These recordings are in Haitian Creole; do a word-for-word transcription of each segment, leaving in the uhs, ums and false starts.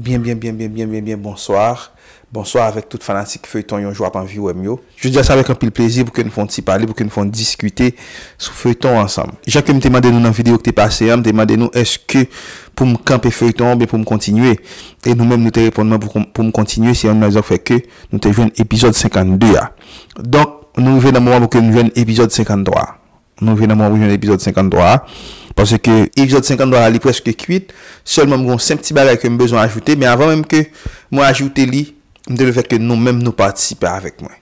Byen, byen, byen, byen, byen, byen, byen, bonswa. Bonswa avèk tout fanatik feyton Yon Jou Ap Anvi Wè M yo. Jodi a, se avèk anpil plezi pou ke n fè yon ti pale, pou ke n fè yon diskite sou feyton ansanm. Jan ke m te mande nou nan videyo ki te pase an, m te mande nou èske pou m kanpe feyton an oubyen pou m kontinye. E nou menm, nou te reponn mwen pou, pou m kontinye, se youn nan rezon k fè ke nou te jwenn epizòd senkannde a. Donk, nou rive nan moman pou ke nou jwenn epizòd senkanntwa a. Nou rive nan moman pou jwenn epizòd senkanntwa a. Paske epizòd senkanntwa a, li prèske kwit. Sèlman, m gen yon senp ti bagay ke m bezwen ajoute, men avan menm ke mwen ajoute li, m te vle fè ke nou menm nou patisipe avèk mwen.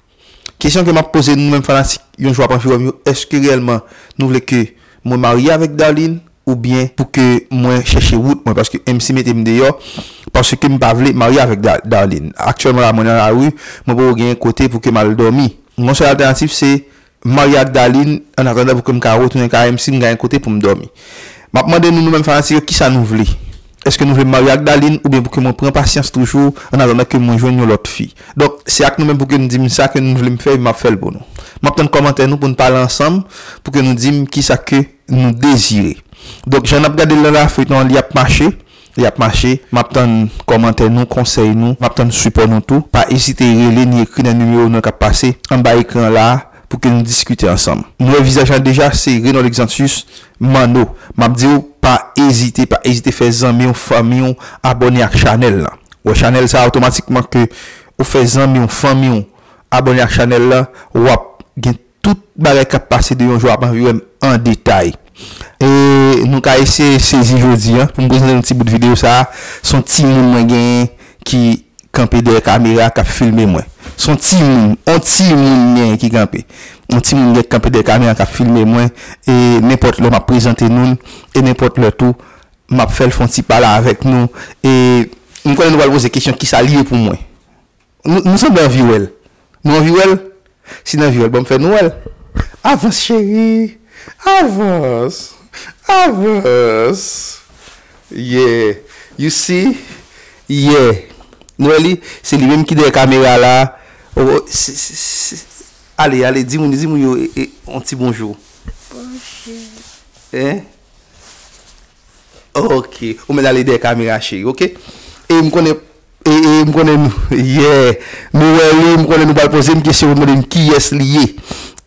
Kesyon ke m ap poze nou menm fanatik Yon Jou Ap Anvi Wè M yo, èske reyèlman nou vle ke mwen marye avèk Darline oubyen pou ke mwen chèche wout mwen, paske M C mete m deyò, paske m pa vle marye avèk Da- Darline. Aktyèlman la, mwen nan lari, mwen poko gen kote pou ke m al dòmi. Yon sèl altènatif, se marye ak Darline, an atandan pou ke m ka retounen kay M C, m gen kote pou m dòmi. M ap mande nou, nou menm fanatik yo, kisa nou vle? Èske nou vle m marye ak Darline oubyen pou ke mwen pran pasyans toujou an atandan ke mwen jwenn yon lòt fi? Donk, se ak nou menm pou ke nou di m sa ke nou vle m fè, e m ap fè l pou nou. M ap tann kòmantè nou pou n pale ansanm, pou ke nou di m kisa ke nou dezire. Donk, jan n ap gade l la, feyton an, li ap mache. Li ap mache. M ap tann kòmantè nou, konsèy nou. M ap tann sipò nou tou. Pa ezite rele ni ekri nan nimewo nou k ap pase anba ekran la a pou ke nou diskite ansanm. Nou wè vizaj la deja, se Renold Exantus Manno. M ap di w, pa ezite, pa ezite fè zanmi w, fanmi w abòne ak chanèl la. Wè chanèl sa a, otomatikman ke ou fè zanmi w, fanmi w abòne ak chanèl la, w ap gen tout bagay k ap pase de Yon Jou Ap Anvi Wè M an detay. E nou ka eseye sezi jodi a pou m prezante nou ti bout videyo sa a. Se yon timoun mwen genyen ki kanpe dèyè kamera k ap filme mwen. Se yon timoun, yon timoun genyen ki kanpe. Yon timoun genyen ki kanpe dèyè kamera k ap filme mwen. E nenpòt lè m ap prezante nou l, e nenpòt lè tou, m ap fè l fè yon ti pale avèk nou. E m konnen nou pral poze kesyon kisa li ye pou mwen. Nou, nou sanble anvi wè l. Nou anvi wè l? Si n anvi wè l, ban m fè nou wè l. Avans, cheri. Avans. Avans. Yeah. You see? Yeah. Nou wè li? Se li menm ki dèyè kamera la. Oh, oh, si, si, si. Ale, ale, di moun, di moun yo, e, e, yon ti bonjou. Bonjou. Hein? Ok. Ou mèt ale dèyè kamera, cheri, ok? E m konnen, e, e m konnen nou, yeah. Nou wè li, m konnen nou pral poze m kesyon, pou mande m kiyès li ye.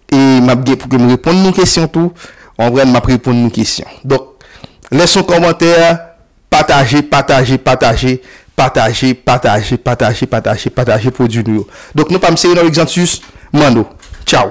E m ap gen pou ke m reponn nou kesyon tou. Ou konprann, m ap reponn nou kesyon. Donk, lèse yon kòmantè, pataje, pataje, pataje, pataje, pataje, pataje, pataje, pataje pwodui nou yo. Donk, non pa m se Renold Exantus Manno. Tchaw.